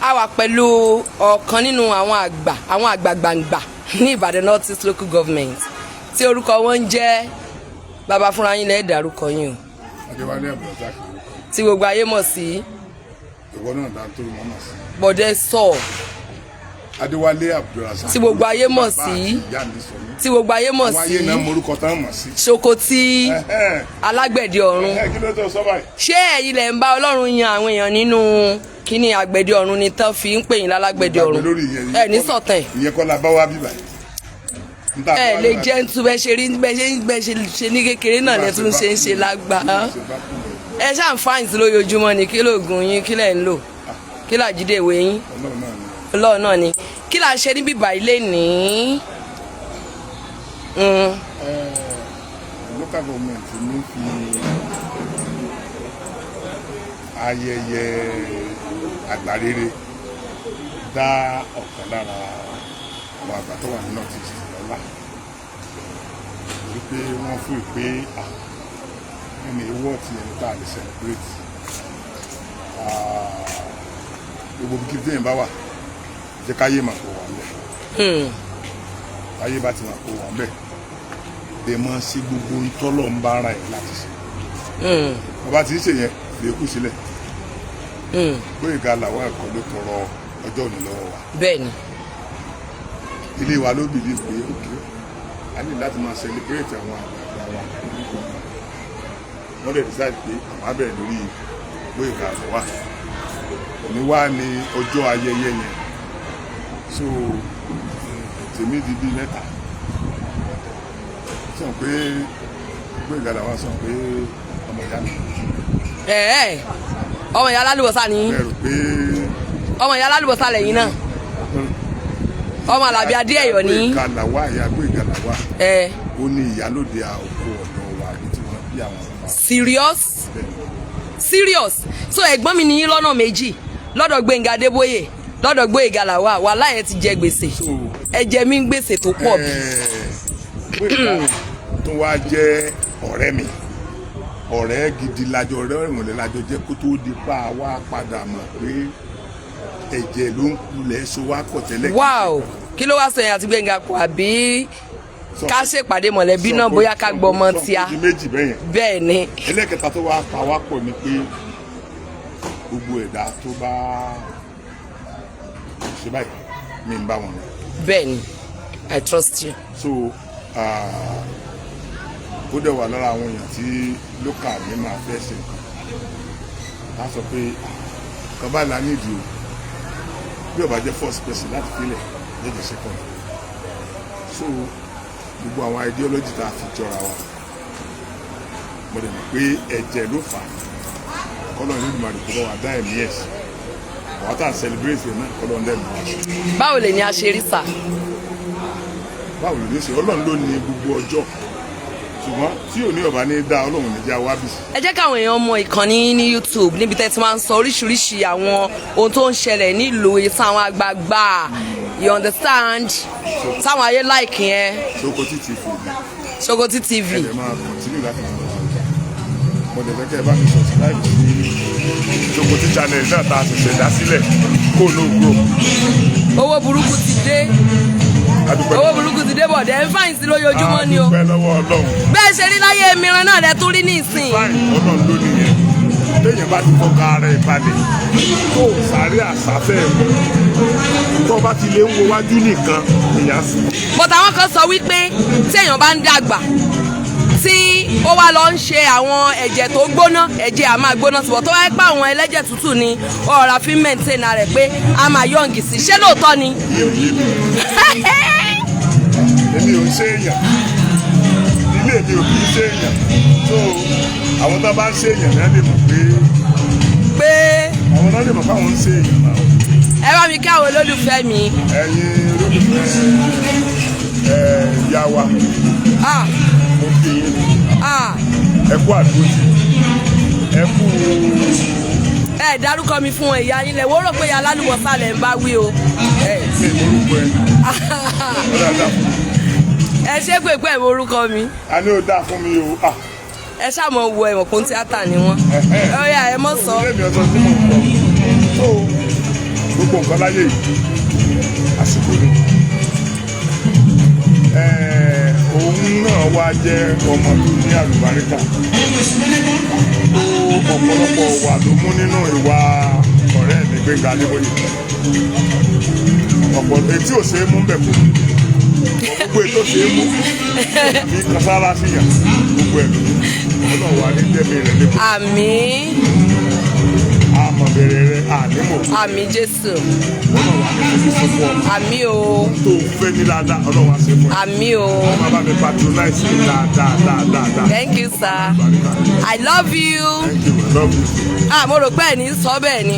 A wà pẹ̀lú ọ̀kan nínú àwọn àgbà, àwọn àgbàgbàǹgbà ní Ìbàdàn North East Local Government, tí orúkọ wọn ń jẹ́, bàbá, fúnra yín lẹ́ẹ̀ dárúkọ yín o. Adéwálé Abdulrasaq. Tí gbogbo ayé mọ̀ sí. Ìwọ náà dá tó mọ́ mọ̀ sí. Bọ̀dẹ̀ sọ. Adéwálé Abdulrasaq. Tí gbogbo ayé mọ̀ Bàbá sí. àti ìyá mi sọ mí. Tí gbogbo ayé mọ̀ Àwọn sí. ayé náà morúkọ tán mọ̀ sí. Ṣokotí alágbẹ̀dẹ ọ̀run. Kí ló tó sọ báyìí? Ṣé ẹ̀yin lẹ̀ ń bá Ọlọ́run yan àwọn èèyàn nínú kíní àgbẹ̀dẹ ọ̀run ni tán fi ń pè yín lálágbẹ̀dẹ ọ̀run? Gbàgbé lórí ìyẹn. Ẹ ní sọ̀tẹ̀. Ìyẹn kọ́ la bá wá bí báyìí. Níta Ẹ bá lè wá jẹ́ ń tú bẹ́ẹ̀ ṣe rí, bẹ́ẹ̀ ṣe ṣe ní kékeré náà lẹ́ tún ṣe ń ṣe lágbà. Ṣe bá kú lọ. Ẹ ṣáà ń fáyìn sí lójoojúmọ́ ni. Kí lóògùn yín? Kí lẹ̀ ń lò? Kí làjídé ìwé yín? Ọlọ́run náà ni. Ọlọ́run náà ni. Kí là ń ṣe ní bíbá ilé ní? Local government ní fi ayẹyẹ àgbàrere dá ọ̀kan lára àwọn àgbà tó wà ní North East lọ́lá, wípé wọ́n fún ìpè ẹni ìwọ́ ti ẹni tá a lè celebrate. Gbogbo bí kíbi téèyàn bá wà, jẹ́ káyé mà kó wà ńbẹ̀. Táyé bá ti mà kó wà ńbẹ̀, lè mọ sí gbogbo ntọ́lọ̀ ń bá ara ẹ̀ láti ṣe. Bàbá tí ń ṣe yẹn lè kú sílẹ̀. Gbóyèga làwọn ẹ̀kọ́ ló tọrọ ọjọ́ òní lọ́wọ́ wa. Bẹ́ẹ̀ ni. Ilé wa ló believe pé ok, a ní láti máa celebrate àwọn àgbààgbà wa. Wọ́n lè decide pé àwọn á bẹ̀rẹ̀ lórí Gbóyèga Làwà. Òní wá ní ọjọ́ ayẹyẹ yẹn, so tèmi di bíi mẹ́ta. Sọ pé Gbóyèga Làwà, sọ pé ọmọ ìyá mi. Ẹ ẹ, ọmọ ìyá alálùbọ́sà ni. Bẹ́ẹ̀ rò pé. Ọmọ ìyá alálùbọ́sà lẹ́yìn náà, ọmọ Àlàbí Adéẹ̀yọ̀ ní. Gbóyèga Làwà, ìyá Gbóyèga Làwà, Ẹ. ó ní ìyálòde àkó ọ̀dọ̀ wa àbí tí wọ́n bí àwọn bàbá. Serious? Bẹ́ẹ̀. Serious? So ẹ̀gbọ́n mi ní yín lọ́nà méjì, lọ́dọ̀ Gbẹ̀ngà Adébóyè, lọ́dọ̀ Gbóyèga Làwà. Wàhálà yẹn ti jẹ gbèsè. So Ẹ jẹ mí ń gbèsè tó pọ̀ bí. Gbóyèga tó wá jẹ́ ọ̀rẹ́ mi, ọ̀rẹ́ gidi lájọ, ọ̀rẹ́ ìrìnlẹ̀ lájọ jẹ́ kó tó di pa wá padà mọ̀ pé ẹ̀jẹ̀ ló ń kulẹ̀ so wá pọ̀ tẹ́lẹ̀. Wow, kí ló wá sọ yẹn àti Gbẹ̀ngà pọ̀, àbí ká ṣèpàdé mọ̀lẹ́bí náà, bóyá ká gbọ́ ọmọ tíá? Sọ di méjì bẹ́yẹn. Bẹ́ẹ̀ ni. Ẹlẹ́kẹta tó wá pa wá pọ̀ ni pé gbogbo ẹ̀dá tó bá ṣe báyìí mi ń bá wọn lọ. Bẹ́ẹ̀ ni, I trust you. So ó dẹ̀ wà lára àwọn èèyàn tí local mi máa fẹ́ ṣe nǹkan, á sọ pé kan báyìí la nídìí o. Bí ó bá jẹ́ first person láti filẹ̀, jẹ́jẹ́ second. So gbogbo àwọn ideology tá a fi jọra wa, mo dẹ̀ mọ̀ pé ẹ̀jẹ̀ ló fà á. Kọ́lọ̀ ní ìgbìmọ̀ àdìgbò bá wa dá ẹ̀mí ẹ̀ sí, àwọn tá à ń celebrate ẹ̀ náà, kọ́lọ̀ ń dẹ̀mí wa sí. Báwo lè ní a ṣe rí sà? Báwo ló ní ṣe? Ọlọ́run ló ní gbogbo ọjọ́, ṣùgbọ́n tí òní ọba ní dá, Ọlọ́run ní já wá bì. Ẹ jẹ́ káwọn èèyàn mọ ìkànnì yín ní YouTube, níbi tẹ́ ti máa ń sọ oríṣiríṣi àwọn ohun tó ń ṣẹlẹ̀ nílùú, ìtàn àwọn àgbààgbà, you understand, táwọn ayé like yẹn. Sokoti TV ni. Sokoti TV. Ẹ lè máa continue láti máa lọ sí. Mo dẹ̀ fẹ́ kẹ́ ẹ bá mi subscribe sí Sokoti channel náà tá a ṣẹ̀ṣẹ̀ dá sílẹ̀, kó ló grow. Owó burúkú ti dé. Adúpẹ́. Owó burúkú ti dé. Bọ̀dẹ̀ ń fàyìn sí lójoojúmọ́ ni o. Adúpẹ́ lọ́wọ́ Ọlọ́run. Bẹ́ẹ̀ ṣe rí láyé mìíràn náà lẹ tún rí ní ìsìn. Fine, Ọlọ́run ló nìyẹn. Téèyàn bá ti fọkàn ara ẹ̀ balẹ̀, tó sáré àsáfẹ́ ẹ̀, tó bá ti lè ń wo wájú nìkan, èèyàn sì. But àwọn kan sọ wípé tí èèyàn bá ń dàgbà, tí ó wá lọ ń ṣe àwọn ẹ̀jẹ̀ tó gbóná, ẹ̀jẹ̀ á máa gbóná síbọ̀, tó wáyé pé àwọn ẹlẹ́jẹ̀ tútù ni ọ̀rá fi ń maintain rẹ̀, pé a máa young sí. Ṣé lóòótọ́ ni? Iye òye mi, èmi ò ń ṣe èèyàn, ilé mi ò kì í ṣe èèyàn. So àwọn tó bá ń ṣe èèyàn náà lè mọ̀ pé Pé àwọn náà lè mọ̀ pé àwọn ń ṣe èèyàn náà. Ẹ bá mi kí àwọn olólùfẹ́ mi. Ẹ̀yin olólùfẹ́ ẹ̀, ìyá wa, Ah, mo kí yín. Ah. Ẹ kú àdúrótì, ẹ kú. Ẹ dárúkọ mi fún ìyá yín lẹ wọ́n rò pé ìyá alálùbọ́sà lẹ̀ ń bá wí o. Ẹ. Mi ìmọ̀rúkọ ẹ, ó dáa fún mi. Ẹ ṣé pé ẹ mọ orúkọ mi. A ní ó dáa fún mi o, ah. Ẹ ṣàmọ wo ẹ̀wọ̀n kún tíátà ni wọ́n. Ó yá, ẹ mọ̀ sọ. Ilé mi ọ̀sán tí mo ń sọ, so Gbogbo nǹkan láyé yìí, àsìkò ni. Òun náà wá jẹ́ ọmọ tó ní àlùbáríkà tó. Ọ̀pọ̀lọpọ̀ wà ló mú nínú ìwà ọ̀rẹ́ mi Gbẹ́ngà Adébóyè. Ọ̀pọ̀ etí ò ṣe é mú bẹ̀ kó, gbogbo ètò ṣe é mú kí kására sí yàn, gbogbo ẹ̀ Ọlọ́run wà ní jẹ́mi rẹ̀ níbo. Àmín. Àmọ̀ bẹ̀rẹ̀ rẹ̀ ànímọ̀. Àmín Jésù. Ọlọ́run wà ní fojú fún ọ. Àmín o. Tó fẹ́ ní dáadáa, Ọlọ́run wá ṣe fún ẹ. Àmín o. Má bá mi patronize mi dáadáa dáadáa. Thank you, sir. I love you. Thank you, I love you too. Ah, mo rò pé ẹ̀ ní sọ bẹ́ẹ̀ ni.